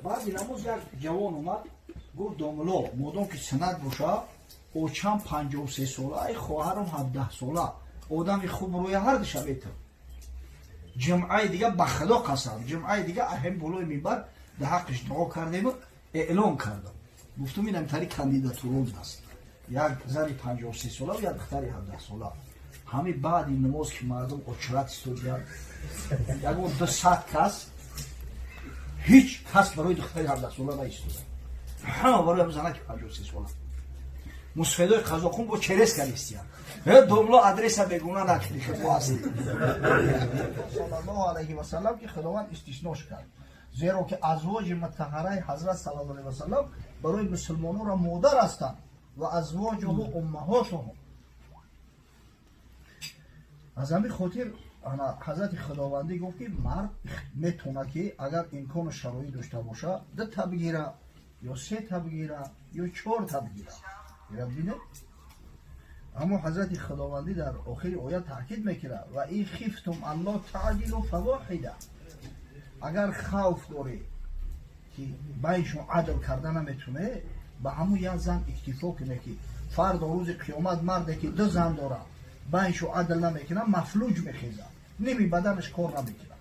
Баъди намоз як ҷавон омад, гуфт: «Домуло, модом ки санад боша, очам 53 сола, ай хоҳарам 17 сола, одами хуб рӯя ҳар душа метам». Ҷумъаи дига, ба Худо қасам, ҷумъаи дига аҳем болои минбар дар ҳаққиш дуо кардему эълон кардам, гуфтум: «Инам тари кандидатура аст, як зани 53 сола ва як духтари 17 сола». Ҳами баъди намоз ки мардум очрат истодиянд, ягон 200 кас, ҳеҷ кас барои духтари 17 сола наистода, ҳама барои ҳам занаки 53 сола. Мусфедои қазоқун бо черес калистиян: «Домло, адреса бегуна накунӣ, бо ҳастӣ». Саллаллоҳу алайҳи васаллам ки Худованд истиснош кард, зеро ки азвоҷи мутаҳараи ҳазрат саллаллоҳу алайҳи васаллам барои мусулмононро модар ҳастанд ва азвоҷуҳу уммаҳотуҳум. Аз ҳамин хотир ҳазрати Худовандӣ гуфт, ки мард метавонад, ки агар имкону шароит дошта боша, дута бигира ё сета бигира ё чорта бигира. Бинед, аммо ҳазрати Худовандӣ дар охири оят таъкид мекунад: «Ва ин хифтум алло таъдилу фавоҳида». Агар хавф дорӣ, ки байншон адл карда наметуне, ба ҳамун як зан иктифо куне, ки фардо рӯзи қиёмат марде ки ду зан дорад, байншо адл намекунад, мафлуҷ мехезад, ними баданаш кор намекунад,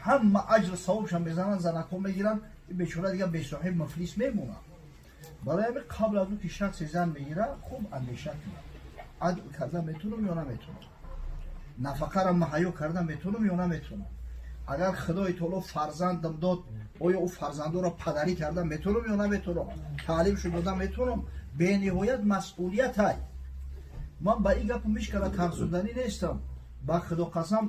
ҳама аҷр савобша мезананд, занакҳо мегиранд, бечора дига бесоҳиб, муфлис мемонад. Барои ҳамин қабл аз ӯ ки шахсе зан мегирад, хуб андеша кунад: адл карда метунам ё наметунам, нафақаро маҳайё карда метунам ё наметунам, агар Худои таоло фарзандам дод, оё ӯ фарзандоро падарӣ карда метунам ё наметунам, таълимшо дода метунам. Бениҳоят масъулиятай. Ман ба ин гапу мишкара тарсуданӣ нестам, ба Худо қасам.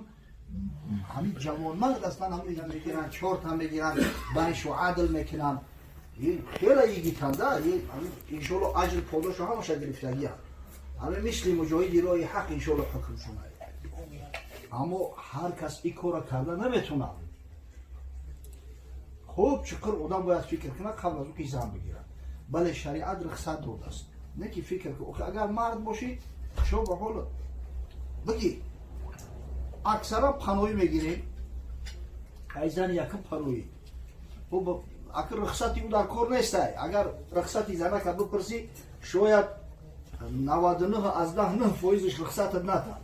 Ҳамин ҷавонмард аслан ҳамина мегиранд, чорта мегиранд, байншо адл мекунанд, хеле йигитанда, иншоалло аҷр подошо ҳамаша гирифтагия, ҳамин мисли муҷоҳиди роҳи ҳақ иншоалло ҳукм шунад. Аммо ҳар кас ин корро карда наметунад. Хуб, чуқур одам бояд фикр кунад қабл аз ӯ ки зан бигирад. Бале, шариат рухсат додааст, не ки фикр кун, агар мард бошӣ, шо ба ҳолат бигир. Аксаран паноҳӣ мегирем, ай зани якум паноҳӣ. Акр рухсати ӯ дар кор нестай. Агар рухсати занака бипурсӣ, шояд 99,9 фоизаш рухсатат натад.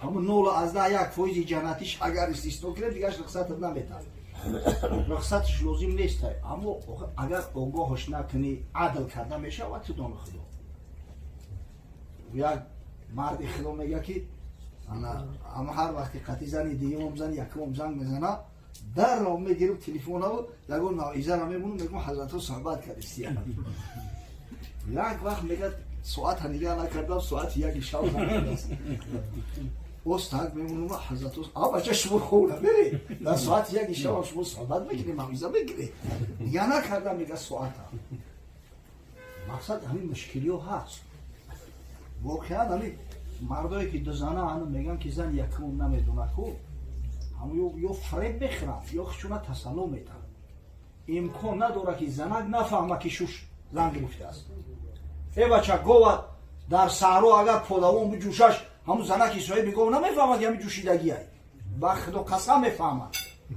Ҳамун 0,1 фоизи ҷаннатиш агар истисно кунем, дигаш рухсатат наметад, рухсатиш лозим нестай. Аммо агар огоҳаш накунӣ, адл карда мешавад? Ту дони Худо. Як марди Худо мега, ки ама ҳар вақти қати зани дуюмам, зани якумам занг мезана, дарро мегирам, телефонаву ягон мавъизаро мемонам, мегӯм: «Ҳазратҳо суҳбат кардистия». Як вақт мегӯяд, соата нигаҳ накардам, соати 1-и шаб занг кардааст. Остак мемонам: «Ҳазратҳо, а бача, шумо хоб намеред? Дар соати 1-и шабам шумо суҳбат мекунед, мавъиза мекунед?» Нигаҳ накардам, мега, соата. Мақсад, ҳамин мушкилиҳо ҳаст воқеан. Ҳамин мардое ки дузана ҳану мегӯянд, ки зан якумон намедонад ку, ё фреб мехӯранд, ё хичуна тасалло метаҳанд. Имкон надорад, ки занак нафаҳма, ки шуш зан гирифтааст. Э бача, гова дар саҳро агар подавон биҷӯшаш, ҳамун занаки соҳиби гов намефаҳмад, ки ҳамин ҷӯшидагиай? Ба Худо қасам, мефаҳмад.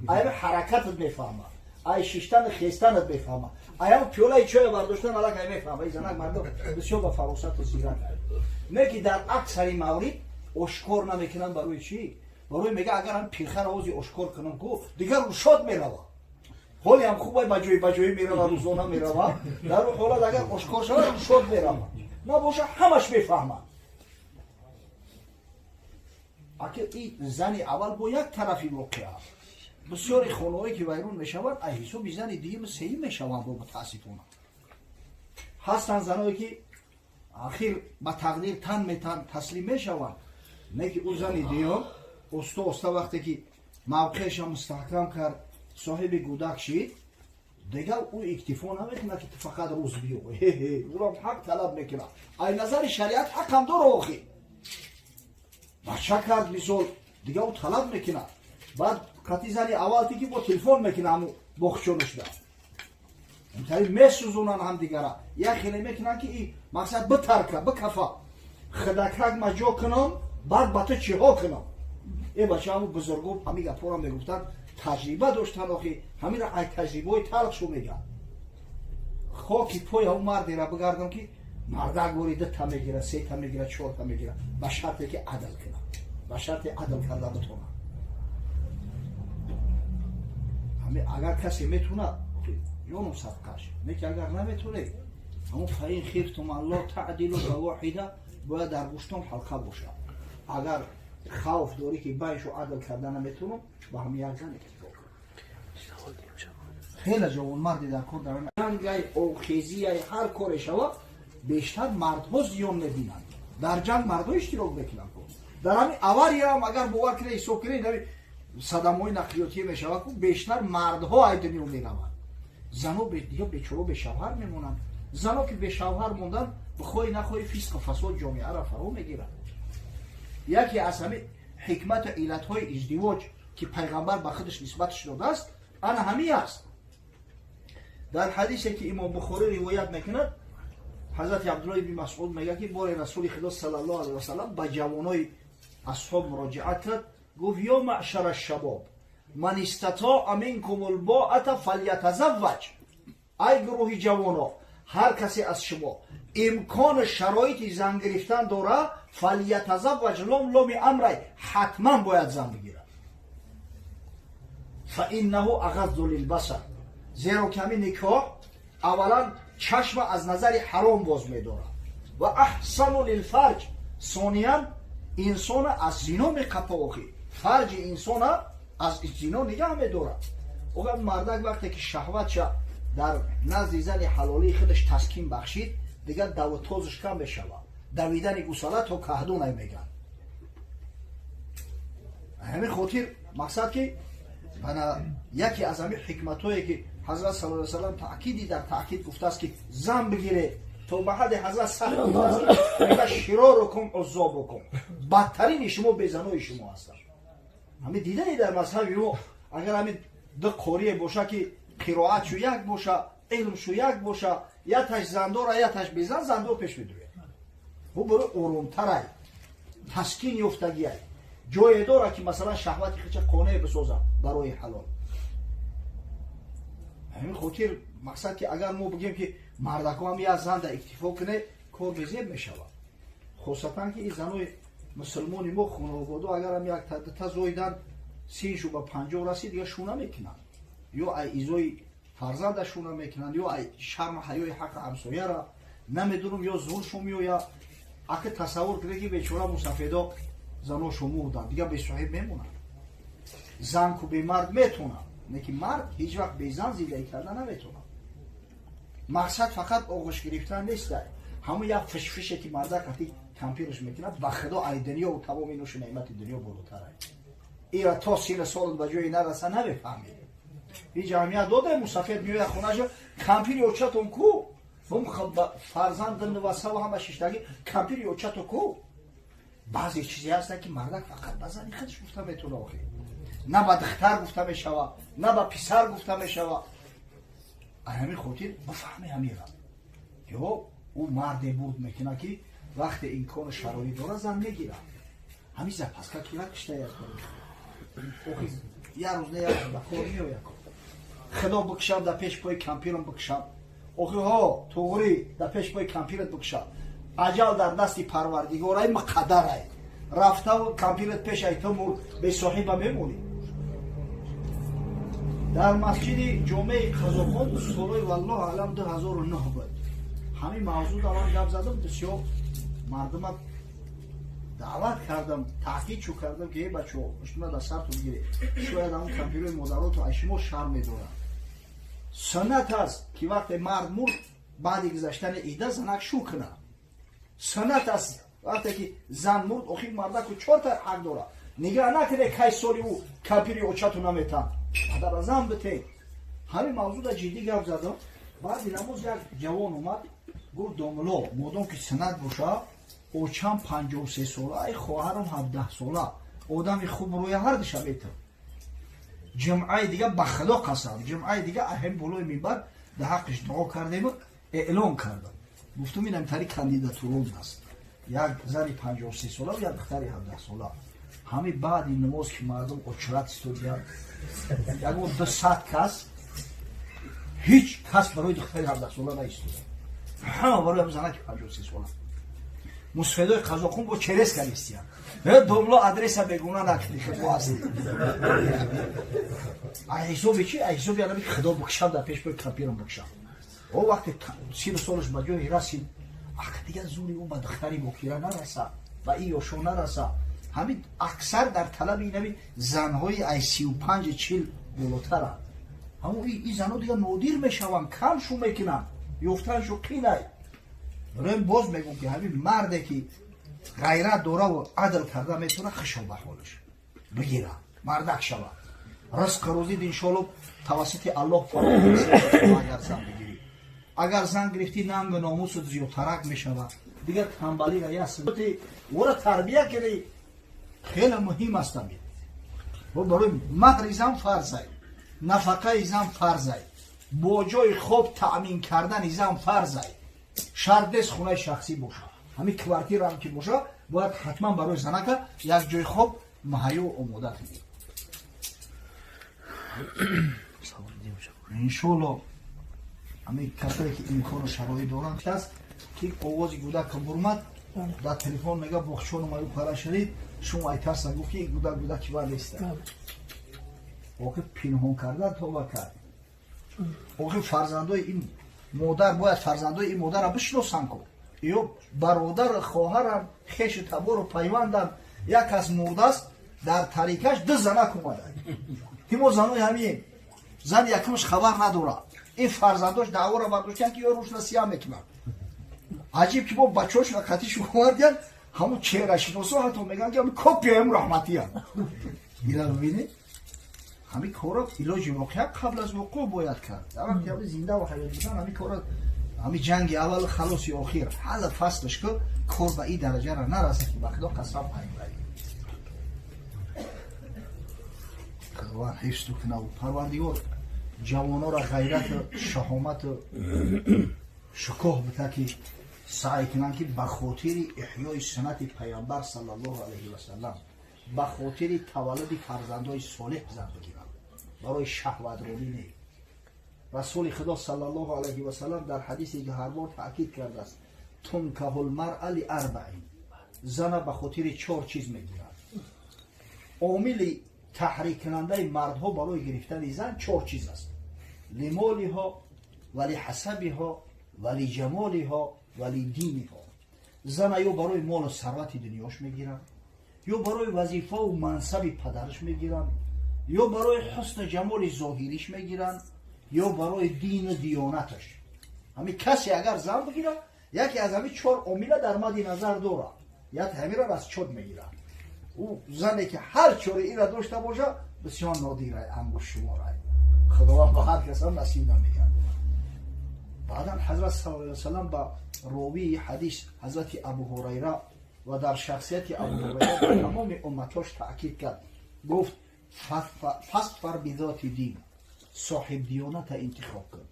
Ай ҳаракатат мефаҳмад, ай шиштану хестанат мефаҳмад, ай ҳам пиёлаи чоя бардоштан аллакай мефаҳмад. И занак мардо бисёр ба фаросату зирак. Не ки дар аксари маврид ошкор намекунанд. Барои чӣ? Барои мега, агар ҳам пирхаро ози ошкор кунам ку, дигар рӯшод мерава. Ҳоле ҳам хубай, ба ҷои ба ҷои мерава, рӯзона мерава. Дар он ҳолат агар ошкор шавад, рӯшод мерава, набоша, ҳамаш мефаҳмад. Аки и зани аввал бо як тарафи воқеа, бисёри хонаҳое ки вайрон мешаванд, ай ҳисоби зани дуюму сеюм мешаванд. Бо мутаассифона ҳастанд заное, ки ахир ба тақдир тан метан, таслим мешаванд. Не ки ӯ зани дуюм оста оста вақте ки мавқеаша мустаҳкам кард, соҳиби гудак шид, дигар ӯ иктифо намекунад, ки ту фақат рӯз биё. Ӯрам ҳақ талаб мекунад, ай назари шариат ҳақам дора. Охир бача кард, мисол, дигар ӯ талаб мекунад. Баъд қати зани аввал ти ки бо телефон мекунад, ҳаму боғчонушда интари месӯзонанд ҳамдигара, як хеле мекунанд, ки и мақсад битарка, бикафа, хидакак маҷо кунам, баъд ба ту чиҳо кунам. Бача, ҳамун бузургон ҳамин гапҳоро мегуфтанд, таҷриба доштан, охи ҳаминро ай таҷрибаҳои талхшу мегӯянд. Хоки пои ҳамун мардеро бигардам, ки мардак бори дута мегира, сета мегира, чорта мегира, ба шарте ки адл кунад, ба шарте адл карда битонад. Агар касе метунад, ҷону садқаш, не ки агар наметунед, ҳамун фаин хифтум алло таъдилу фавоҳида бояд дар гӯштон ҳалқа бошад. Агар хавф дорӣ, ки байшу адл карда наметунам, ба ҳамин як зан иктифо кун. Хеле ҷавонмарди дар кор дар ҷангай, овхезияй, ҳар коре шава, бештар мардҳо зиён мебинанд. Дар ҷанг мардҳо иштирок мекунанд. Дар ҳамин авариям агар бовар кунед, ҳисоб кунед, садамои нақлиётӣ мешавад, бештар мардҳо ай дунё мераванд. Зано дига бечоро бешавҳар мемонанд. Зано ки бешавҳар мондан, бихоҳӣ нахоҳӣ, фисқу фасод ҷомеаро фаро мегирад. Яке аз ҳамин ҳикмату иллатҳои издивоҷ, ки пайғамбар ба худаш нисбаташ додааст, ана ҳамин аст. Дар ҳадисе, ки Имом Бухорӣ ривоят мекунад, ҳазрати Абдулло ибни Масъуд мегӯяд, ки бори Расули Худо саллаллоҳу алайҳи васаллам ба ҷавонои асҳоб муроҷиат кард, гуфт: ё маъшара шабоб, ман истатоа минкум лбоата фалятазавваҷ. Ай гурӯҳи ҷавоно, ҳар касе аз шумо имкону шароити зан гирифтан дора, фалятазавваҷ, лом ломи амрай, ҳатман бояд зан бигирад. Фаиннаҳу ағаззу лилбасар, зеро ки ҳамин никоҳ аввалан чашма аз назари ҳаром боз медорад, ва аҳсану лилфарҷ, сониян инсона аз зино меқапа. Охи фарҷи инсона аз зино нигаҳ медорад. Охи мардак вақте ки шаҳватша дар назди зани ҳалолии худаш таскин бахшид, дигар даву тозаш кам мешавад. Давидани гусала то каҳдунай мегӯянд. Ҳамин хотир мақсад, ки ана яке аз ҳамин ҳикматҳое, ки ҳазрат саллаллоҳу алайҳи васаллам таъкиди дар таъкид гуфтааст, ки зан бигире, то ба ҳадди ҳазрат сахт гуфтааст, ки широрукум уззобукум, бадтарини шумо безанои шумо ҳастанд. Ҳамин дидаи дар мазҳаби мо, агар ҳамин ду қорие боша, ки қироатшу як боша, илмшу як боша, яташ зандора, яташ безан, зандор пеш медуред. Ӯ барои оромтарай, таскин ёфтагиай, ҷое дорад, ки масалан шаҳвати хича қонеъ бисозад барои ҳалол. Ҳамин хотир мақсад, ки агар мо бигем, ки мардако ҳам як зан да иктифо куне, кор безеб мешавад. Хосатан ки ин занои мусулмони мо хонавода агарам як та зоидан, синшу ба 50 расид, дига шу намекунанд, ё ай изои фарзанда шу намекунанд, ё ай шарму ҳаёи ҳаққи ҳамсояра намедонам, ё зуршу меояд. Аки тасаввур кунед, ки бечора мусафедо заношу мурданд, дига бесоҳиб мемонанд. Зан ку бемард метонад, лекин мард ҳеҷ вақт безан зиндагӣ карда наметонад. Мақсад фақат оғӯш гирифтан нест, ҳамун як фишфише, ки мардак ҳати кампирш мекунад, ба худо ай дунёву тамоми нӯшу неъмати дунё болотарай. Ира то сину солат ба ҷое нараса, намефаҳмед. Ин ҷамъият дода мусафед меояд хонаша: кампири очатон ку? Фарзанд нувасаву ҳама шиштагӣ, кампири очато ку? Баъзе чизе ҳастанд, ки мардак фақат ба зани худаш гуфта метавона, охи на ба духтар гуфта мешава, на ба писар гуфта мешава. Ҳамин хотир бифаҳми ҳамира, ё ӯ марде бурд мекунад, ки вақте имкону шароит дорад, зан мегирад. Ҳамин запаска кира киштаяд, охи як рӯз не як рӯз ба кор меояд. Худо бикшам, дар пеш пои кампирам бикшам. Охи ҳо, туғрӣ, дар пеш пои кампират бикшам. Аҷал дар дасти Парвардигорай, муқаддарай. Рафтаву кампират пеш ай ту мурд, бесоҳиба мемонӣ. Дар масҷиди ҷомеи Қазоқон солҳои, валлоҳу алам, 2009 буд, ҳамин мавзӯъ дар ман гап задам, бисёр мардума даъват кардам, таъкид чӯ кардам, ки э бачаҳо, шумо дар сартон бигиред, шояд ҳамун кампирои модарото аз шумо шарм медоранд. Суннат аст, ки вақте мард мурд, баъди гузаштани идда занак шу кунад. Суннат аст, вақте ки зан мурд, охир мардаку чорта ҳақ дорад. Нигаҳ накунед, кай соли ӯ кампири очату наметан, падара зан битед. Ҳамин мавзӯъ ҷиддӣ гап задам. Баъди намоз як ҷавон омад, гуфт: домуло, модом ки суннат боша, очам 53 сола, ай хоҳарам 17 сола, одами хуб рӯя ҳардуша метам. Ҷумъаи дига, ба худо қасам, ҷумъаи дига аҳем болои минбар дар ҳаққиш дуо кардему эълон кардам. Гуфтум, инам тари кандидатурон аст: як зани 53 сола ва як духтари 17 сола. Ҳами баъди намоз ки мардум очрат истодиянд, ягон 200 кас, ҳеҷ кас барои духтари 17 сола наистода, ҳама барои ҳам занаки 53 сола. Мусфедои қазоқун бо черес кадистиян, домло адреса бегуна накунӣ, бо ҳасти. Ай ҳисоби чи? Ай ҳисоби анаби худо бикшам, дар пешпои кампирам бикшам. О вақте сину солаш ба ҷое расид, ака, дигар зури ӯ ба духтари бокира нараса, ба ин ёшо нараса. Ҳамин аксар дар талаби инаби занҳои ай 35-40 болотаранд. Ҳамо ин занҳо дигар нодир мешаванд, кам шу мекунанд, ёфтаншу қинай. Барои боз мегӯм, ки ҳамин марде ки ғайрат дораву адл карда метавона, хишо ба ҳолаш бигира, мардак шава, ризқ рӯзид иншоалло тавассути Аллоҳ. Агар зан бигирӣ, агар зан гирифтӣ, нангу номусат зиёдтарак мешавад. Дигар тамбалира яс ора тарбия кунӣ, хеле муҳим аст. Ами барои маҳри зан фарзай, нафақаи зан фарзай, бо ҷои хоб таъмин кардани зан фарзай. Шарт нест хонаи шахсӣ боша, ҳамин квартираам ки боша, бояд ҳатман барои занака як ҷои хоб муҳайё омода кунӣ. Иншоалло, ҳамин касое ки имкону шароит доранд, кас ки овози гӯдака бурмад, дар телефон мега: «Боғчонум аю пара шарид». Шумо ай тарса гуфт, ки ин гӯдак гӯдаки ва неста. Охир пинҳон кардан тоба кард. Охир фарзандои ин модар бояд фарзандои ин модарро бишиносанд ку, ё бародар, хоҳарам, хешу табору пайвандам. Як кас мурдааст, дар тарикаш ду занак омада, ки мо занои ҳамием. Зани якумаш хабар надорад, ин фарзандош даъвора бардоштиян, ки ё рӯшна сия мекунанд. Аҷиб, ки бо бачаҳошона қатишу овардиян, ҳамун чеҳрашиносо ҳатто мегӯянд, ки ҳами копияи раҳматиян. Ира бибинед, ҳамин корро илоҷи воқеа қабл аз вуқӯъ бояд кард. Дар вақти ҳами зинда ва ҳаёт будан ҳамин корро, ҳамин ҷанги аввал, халоси охир, ҳала фаслаш ку, кор ба ин дараҷара нараса, ки ба худо қасам, пайвай. Худованд ҳифзту кунаву Парвардигор ҷавонора ғайрату шаҳомату шукӯҳ бита, ки саъй кунанд, ки ба хотири эҳёи суннати Паёмбар саллаллоҳу алайҳи васаллам, ба хотири таваллуди фарзандои солеҳ зан бигиранд, барои шаҳватронӣ не. Расули Худо саллаллоҳу алайҳи васаллам дар ҳадисе ки ҳар бор таъкид кардааст: تنكح المرأة لأربع. Зана ба хотири чор чиз мегирад. Омили таҳриккунандаи мардҳо барои гирифтани зан чор чиз аст: لمالها ولحسبها ولجمالها ولدينها. Зана ё барои молу сарвати дунёш мегиранд, ё барои вазифаву мансаби падараш мегиранд, ё барои ҳусну ҷамоли зоҳириш мегиранд, ё барои дину диёнаташ. Ҳамин касе агар зан бигирад, яке аз ҳамин чор омила дар мадди назар дорад, як ҳаминро расчёт мегирад. Ӯ зане ки ҳар чори инра дошта боша, бисёр нодира, ангуштшуморай. Худованд ба ҳар касам насиб намегардонад. Баъдан Ҳазрат саллаллоҳу алайҳи васаллам ба ровии ҳадис Ҳазрати Абу Ҳурайра ва дар шахсияти Абу Ҳурайра ба тамоми умматош таъкид кард, гуфт: فاظفر بذات الدين. Соҳиб диёната интихоб кун.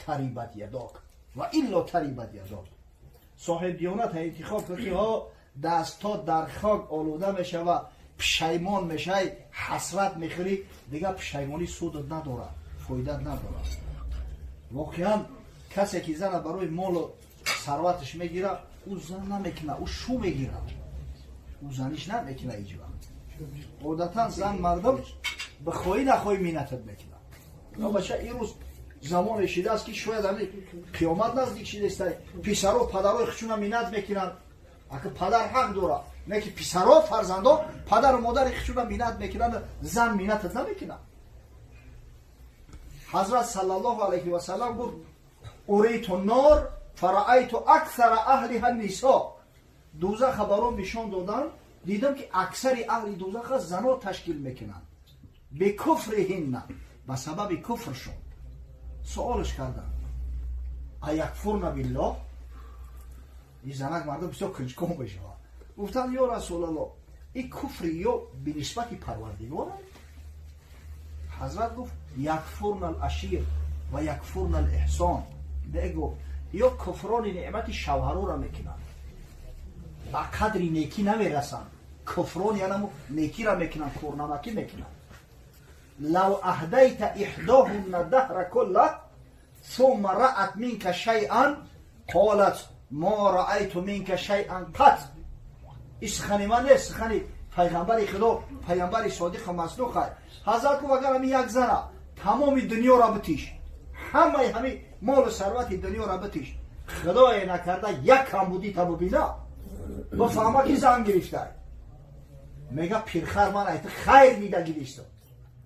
تربت يداك وإلا تربت يداك. Соҳиб диёната интихоб кун, ки ҳо дастҳо дар хок олуда мешава, пушаймон мешавӣ, ҳасрат мехӯрӣ, дигар пушаймонӣ судат надорад, фоидат надорад. Воқеан, касе ки зана барои молу сарваташ мегирад, ӯ зан намекунад, ӯ шу мегирад, ӯ заниш намекунад ҳеҷ вақт. Одатан зан мардум бихоҳӣ нахоҳӣ миннатат мекунад. Бача, ирӯз замоне шидааст, ки шояд ҳами қиёмат наздик шидааст. Писаро падарои худшуна миннат мекунанд. Ака, падар ҳақ дорад, не ки писаро, фарзандо падару модари худшуна миннат мекунанд, зан миннатат намекунад. Ҳазрат саллаллоҳу алайҳи васаллам гуфт: أريت النار فرأيت أكثر أهلها النساء. Дузаха баром нишон доданд, дидам, ки аксари аҳли дузаха зано ташкил мекунанд. بكفرهن. Ба сабаби куфршон. Суолш карданд: أيكفرن بالله؟ Ин занак мардум бисёр кунҷков мешавад. Гуфтанд: «Ё Расулалло, ин куфри ё бинисбати Парвардигора?» Ҳазрат гуфт: يكفرن العشير ويكفرن الإحسان. Мегуфт, ё куфрони неъмати шавҳарора мекунанд, ба қадри некӣ намерасанд. Куфрон яъне некира мекунанд, корнамакӣ мекунанд. Лав аҳдайта иҳдоҳунна даҳра кулла сумма раат минка шайъан қолат мо раайту минка шайъан қат. Ин сухани ман нест, сухани пайғамбари Худо, пайғамбари содиқу масдуқ. Ҳазрат гуфт, агар ҳамин як зана тамоми дунёро битиш, ҳамаи ҳамин молу сарвати дунёро битиш, худое накарда як камбудита бубина, бифаҳма ки зан гирифтай, мега пирхар ман айта хайр дида гиристам.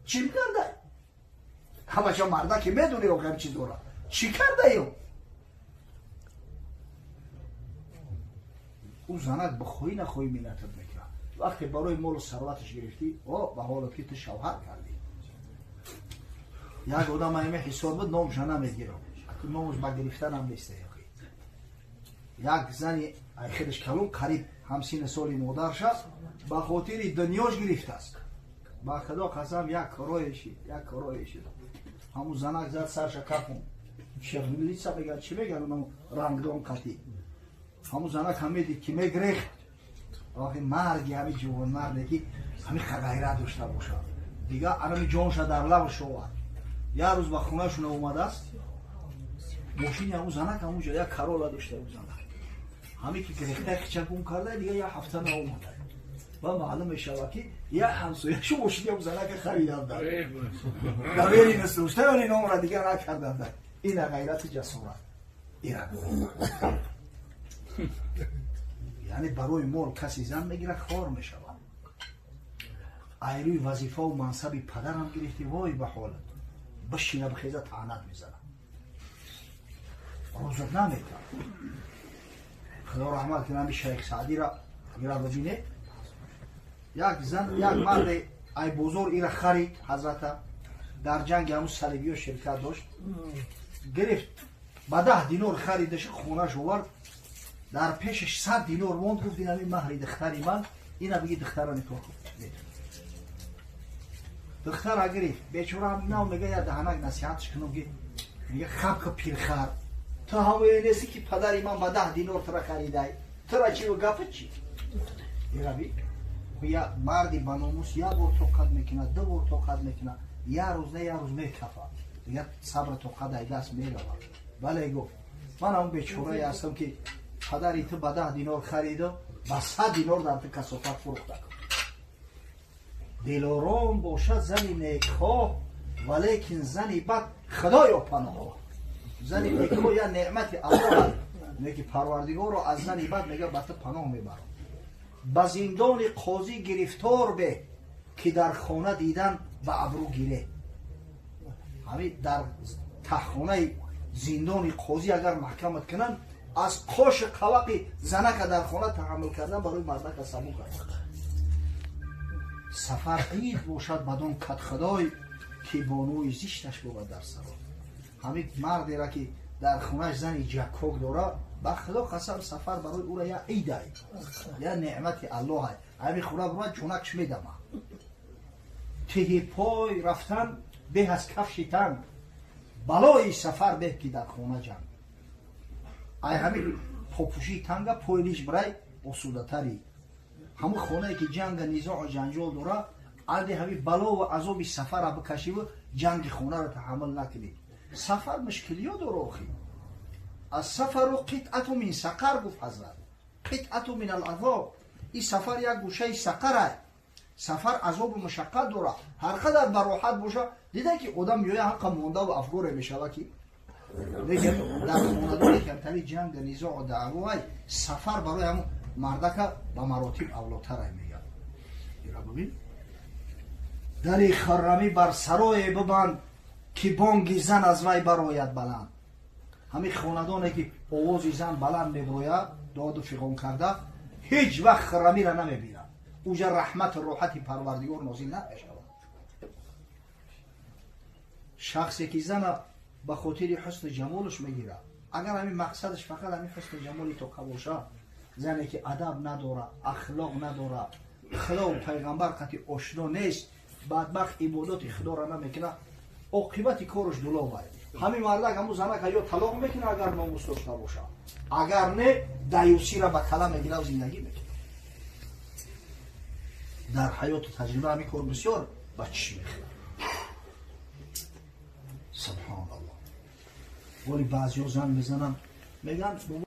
Чӣ кардай? Ҳамаша марда ки медони охам чизора чӣ кардаё? Ӯ занак бихоҳӣ нахоҳӣ миннатат мекунад. Вақте барои молу сарваташ гирифтӣ, о ба ҳолат ки ту шавҳар кардӣ. Як одам айме ҳисоб буд, номша намегирам, номаш ба гирифтанам нест. Як зани айхелиш калон, қариб ҳамсини соли модарша, ба хотири дунёш гирифтааст. Ба Худо қасам, як корое шид, як корое шид. Ҳамун занак зад сарша кафон, чернилица меган, чӣ меган, оно рангдон қатӣ. Ҳамун занак ҳам медид ки мегрехт. Охи марги ҳами ҷавонмарде ки ҳами ғайрат дошта бошад, дига анами ҷонша дар лаб шовад. Як рӯз ба хонашона омадааст, мошини ҳамун занак ҳамунҷо як карола дошта ӯ занак. Ҳаме ки гирехта хича гум карда, дига як ҳафта наомада. Ва маълум мешавад ки як ҳамсояшу мошини ҳамун занака хариданд. Давери насдошта ёни номра дига накарданд. Ина ғайрати ҷасорат. Ира. Яъне барои мол каси зан мегирад, хор мешавад. Айрӯи вазифаву мансаби падарам гирифтӣ, вой ба ҳолат. Бишина бихеза таънат мезанад. Рӯзат наметавад. Худо раҳмат кунад ҳами Шайх Саъдира ира бибинед. Як зан, як марде ай бозор ира харид ҳазрата, дар ҷанги ҳамун салибиё ширкат дошт. Гирифт ба 10 динор харидаш, хонаш овард. Дар пешаш 100 динор монд, гуфт ин ҳамин маҳри духтари ман, ина биги духтара никоҳ кун. Духтара гирифт, бечора ҳам нав мега я даҳанак насиҳатш кунам ки мега хабка пирхар, ту ҳамое нести ки падари ман ба 10 динор тура харидай, тура чи гапа чи? Ираби я марди ба номус як бор тоқат мекунад, ду бор тоқат мекунад, як рӯз не як рӯз мекафад, дигар сабр тоқат ай даст меравад. Бале гуфт, ман ҳамон бечорае ҳастам ки падари ту ба 10 динор хариду ба 100 динор дар ту касофат фурӯхта. Дилором бошад зани некхоҳ, валекин зани бад худоё паноҳ. Зани некхоҳ я неъмати Аллоҳ аст, неки Парвардигорро аз зани бад мега ба ту паноҳ мебарам. Ба зиндони қозӣ гирифтор бе, ки дар хона дидан ба абрӯ гире. Ҳамин дар таҳхонаи зиндони қозӣ агар маҳкамат кунанд, аз қоши қавақи занака дар хона таҳаммул кардан барои мардака сабук аст. Сафар ид бошад бадон кадхудой, ки бонуи зишташ бувад дар сарой. Ҳамин мардера ки дар хонааш зани ҷаккок дора, ба Худо қасам, сафар барои ӯра я идай, я неъмати Аллоҳай. Ҳамин хона бурад ҷонакш медама. Тиҳи пой рафтан беҳ аз кафши танг, балои сафар беҳ ки дар хона ҷанг. Ай ҳамин попӯшии танга пойлиш бирай осудатари. Ҳамун хонае ки ҷанга низоъу ҷанҷол дора, анде ҳамин балову азоби сафара бикашиву ҷанги хонаро таҳаммул накунӣ. Сафар мушкилиё дора охи. Ас-сафару қитъату мин сақар, гуфт ҳазрат. Қитъату мин ал-азоб. Ин сафар як гӯшаи сақарай. Сафар азобу мушаққат дора. Ҳар қадар бароҳат боша, дида ки одам меоя ҳаққа мондаву афгоре мешава ки лекин дар хонадони камтари ҷанг, низоъу даъвоай сафар барои ҳамун мардака ба маротиб авлотарай мегӯяд. Ира бибин. Дари хуррамӣ бар сарое бибанд, ки бонги зан аз вай барояд баланд. Ҳамин хонадоне ки овози зан баланд меброяд, доду фиғон карда, ҳеҷ вақт хуррамиро намебинад. Уҷа раҳмату роҳати Парвардигор нозил намешавад. Шахсе ки зана ба хотири ҳусни ҷамолаш мегирад, агар ҳамин мақсадаш фақат ҳамин ҳусни ҷамоли тоқа бошад, зане ки адаб надорад, ахлоқ надорад, Худову пайғамбар қати ошно нест, бадбахт ибодати Худоро намекунад, оқибати кораш дуловай. Ҳамин мардак ҳамун занака ё талоқ мекунад, агар номус дошта бошад, агар не, даюсира ба кала мегирад, зиндагӣ мекунад. Дар ҳаёту таҷриба ҳамин кор бисёр ба чӣ мехӯрад. Субҳоналлоҳ. Вале баъзеҳо занг мезананд, мегӯянд: «Бобо,